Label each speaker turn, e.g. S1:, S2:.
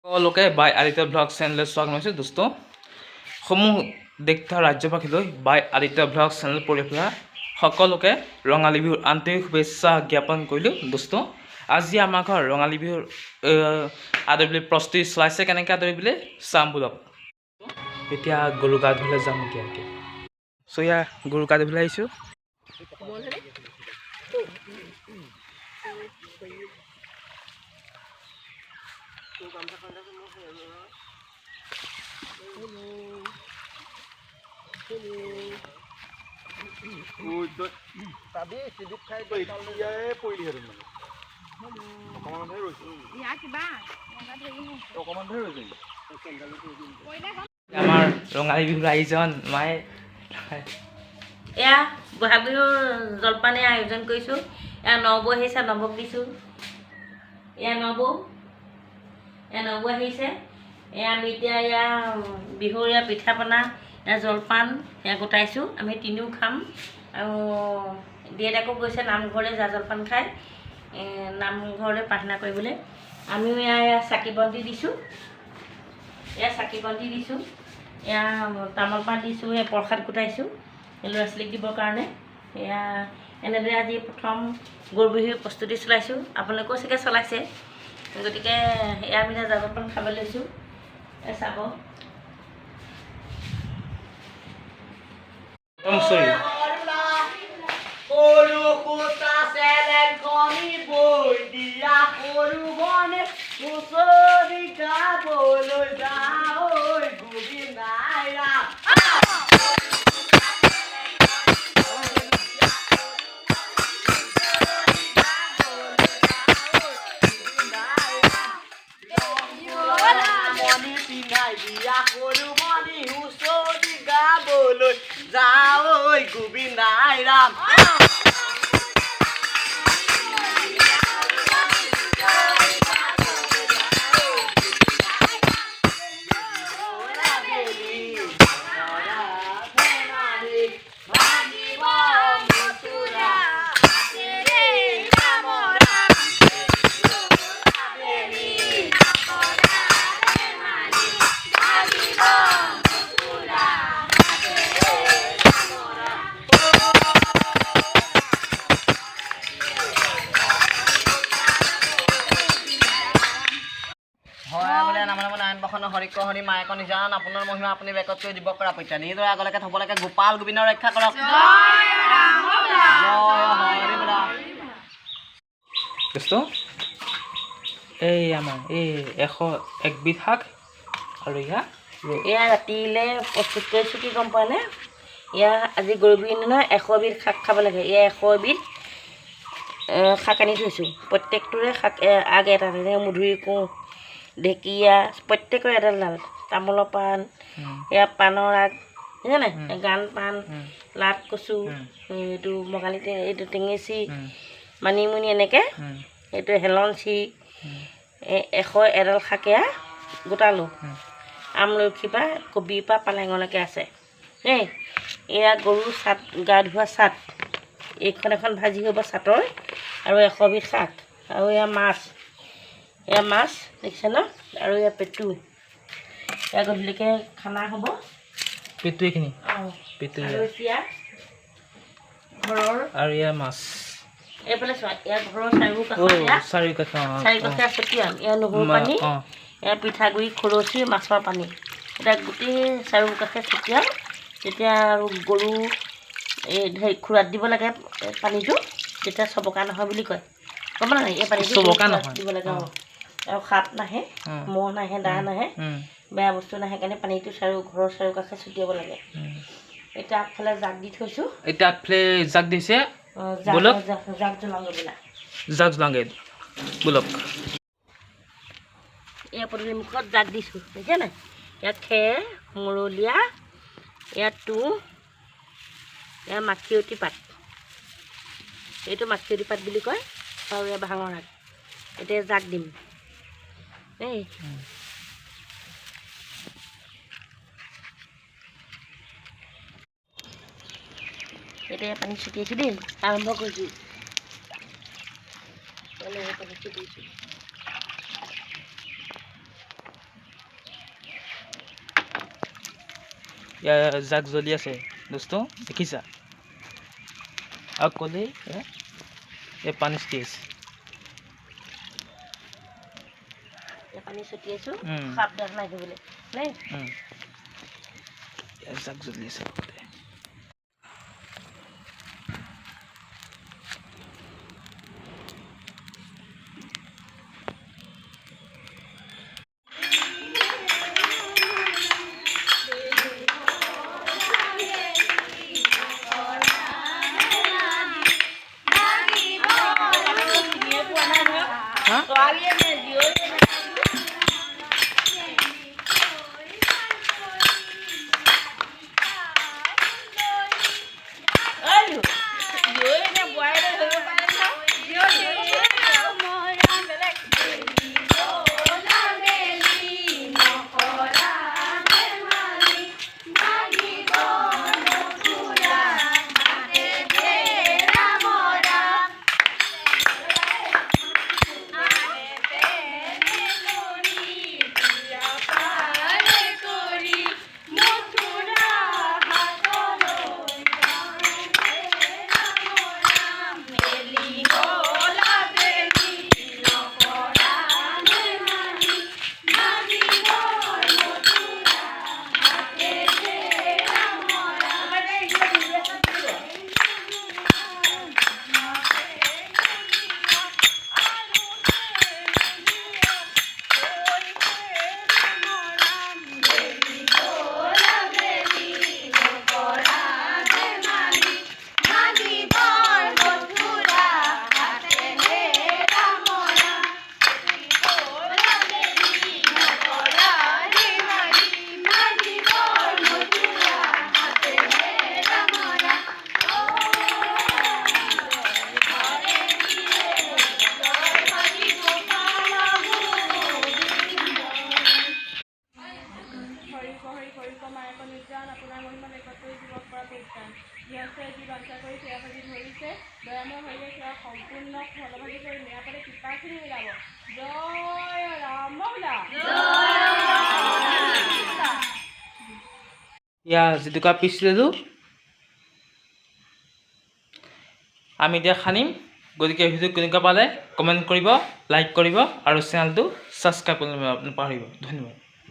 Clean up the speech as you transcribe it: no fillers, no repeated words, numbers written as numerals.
S1: সকলোকে বাই আদিত্য ব্লগ চেনেলত স্বাগতম জনাইছোঁ। দোস্ত সমূহ দেশ তথা ৰাজ্যবাসীলৈ বাই আদিত্য ব্লগ চেনেল পৰি পেলাই সকলোকে ৰঙালী বিহুৰ আন্তৰিক শুভেচ্ছা জ্ঞাপন কৰিলোঁ। দোস্ত, আজি আমাৰ ঘৰ ৰঙালী বিহুৰ আদৰিবলৈ প্ৰস্তুতি চলাইছে। কেনেকৈ আদৰিবলৈ চাম ব'লক। এতিয়া গৰু গা ধুবলৈ যাম। এতিয়া এতিয়া চ' এয়া গৰু গা ধুবলৈ আহিছোঁ। আমাৰ ৰঙালী বিহুৰ আয়োজন মায়ে
S2: এয়া বহাগ বিহুৰ জলপানে আয়োজন কৰিছোঁ। এয়া নবৌ আহিছে, নবৌক দিছোঁ। এয়া নবৌ, এয়া নবৌ আহিছে। এয়া আমি এতিয়া এয়া বিহুৰ এয়া পিঠা পনা, এয়া জলপান এয়া গোটাইছোঁ। আমি তিনিও খাম। আৰু দেউতাকো গৈছে নামঘৰলৈ জা জলপান খাই, নামঘৰলৈ প্ৰাৰ্থনা কৰিবলৈ। আমিও এয়া এয়া চাকি বন্তি দিছোঁ, এয়া চাকি বন্তি দিছোঁ, এয়া তামোল পাণ দিছোঁ, এয়া প্ৰসাদ গোটাইছোঁ ল'ৰা ছোৱালীক দিবৰ কাৰণে। এয়া এনেদৰে আজি প্ৰথম গৰু বিহুৰ প্ৰস্তুতি চলাইছোঁ। আপোনালোকেও চাগে চলাইছে। গতিকে এয়া আমি এতিয়া জা জলপান খাব লৈছোঁ, এয়া চাব।
S1: চৰি।
S3: সৰু সূতা চেলেংখনি বৈ দিয়া, সৰু বনে হুঁচৰি গাবলৈ যাওঁ গোবিন্দাই ৰাম। মণি পিন্ধাই দিয়া, সৰু মণি হুঁচৰি গাবলৈ যাওঁ গোবিন্দাই ৰাম। হয় বোলে নাম নাম নাৰায়ণ প্ৰসন্ন হৰিক হৰি মায়েক নিজান আপোনাৰ মহিমা আপুনি বেকত কৰি দিব কৰা পত্যা নিজৰে আগলৈকে থ'বলৈকে গোপাল গোবিন্দ ৰক্ষা কৰক। জয় হৰি বোলা।
S1: দোস্ত, এই আমাৰ এই 101বিধ শাক আৰু এয়া
S2: এয়া ৰাতিলৈ প্ৰস্তুত কৰিছোঁ। কি গম পোৱা নে? এয়া আজি গৰু বিহুৰ দিনা 100বিধ শাক খাব লাগে। এয়া 100বিধ শাক আনি থৈছোঁ। প্ৰত্যেকটোৰে শাক আগ এটা, যেনে মধুৰি কোঁহ, ঢেকীয়া, প্ৰত্যেকৰে এডাল ডাল, তামোলৰ পাণ, এয়া পাণৰ আগ, বুজিছে নাই, গান পাণ, লাট কচু, এইটো বঙালী, এইটো টেঙেচি, মানিমুনি, এনেকৈ এইটো হেলঞ্চি, 101ডাল শাক এয়া গোটালোঁ। আমলখিৰ পৰা কবিৰ পৰা পালেঙলৈকে আছে দেই। এয়া গৰু চাট, গা ধোৱা চাট, এইখন এখন ভাজি হ'ব চাটৰ আৰু 100বিধ শাক। আৰু এয়া মাছ, এয়া মাছ দেখিছে ন? আৰু এয়া পেটু, এয়া গধূলিকৈ খানা হ'ব।
S1: পেটু এইখিনি।
S2: অঁ।
S1: পেটু।
S2: আৰু এতিয়া ঘৰৰ
S1: আৰু এয়া মাছ।
S2: এইফালে চোৱা, এয়া ঘৰৰ চাৰিওকাষত এয়া
S1: চাৰিওকাষে
S2: চাৰিওকাষে ছটিয়াম এয়া নহৰু পানী, এয়া পিঠাগুড়ি খৰচি মাছৰ পানী, এতিয়া গোটেই চাৰিওকাষে ছটিয়াম। তেতিয়া আৰু গৰু এই হেৰি খুৰাত দিব লাগে পানীটো, তেতিয়া চবকা নহয় বুলি কয়। গম পালা নাই? এই পানীটো
S1: চবকা নহয়
S2: দিব লাগে। অঁ, আৰু সাপ নাহে, মহ নাহে, দাহ নাহে, বেয়া বস্তু নাহে কাৰণে পানীটো চাৰিও ঘৰৰ চাৰিওকাষে ছটিয়াব লাগে। এতিয়া আগফালে জাক দি থৈছোঁ।
S1: এতিয়া আগফালে জাক দিছে। ব'লক,
S2: জাক জ্বলাওঁগৈ বোলা।
S1: জাক জ্বলাওঁগৈ ব'লক।
S2: এয়া পদূলি মুখত জাক দিছোঁ, দেখিছে নাই? ইয়াত খেৰ মৰলীয়া, ইয়াত তুঁহ, এয়া মাখিয়তী পাত, এইটো মাখিয়তী পাত বুলি কয়, আৰু এয়া ভাঙৰ আগ। এতিয়া জাক দিম দেই। এতিয়া পানী ছটিয়াইছোঁ দেই, আৰম্ভ কৰিছোঁ। পানী ছটিয়াইছোঁ।
S1: ইয়াৰ জাক জ্বলি আছে দোস্ত, দেখিছা? আৰু ক'লেই এই পানী ছটিয়াইছে।
S2: পানী ছটিয়াইছোঁ সাপডাল লাগিবলৈ নাই।
S1: জাক জ্বলি আছে। ইয়া যিটুকা পিচ ল'লোঁ আমি এতিয়া খানিম। গতিকে ভিডিঅ' কেনেকুৱা পালে কমেণ্ট কৰিব, লাইক কৰিব আৰু চেনেলটো ছাবস্ক্ৰাইব কৰিব নাপাহৰিব। ধন্যবাদ।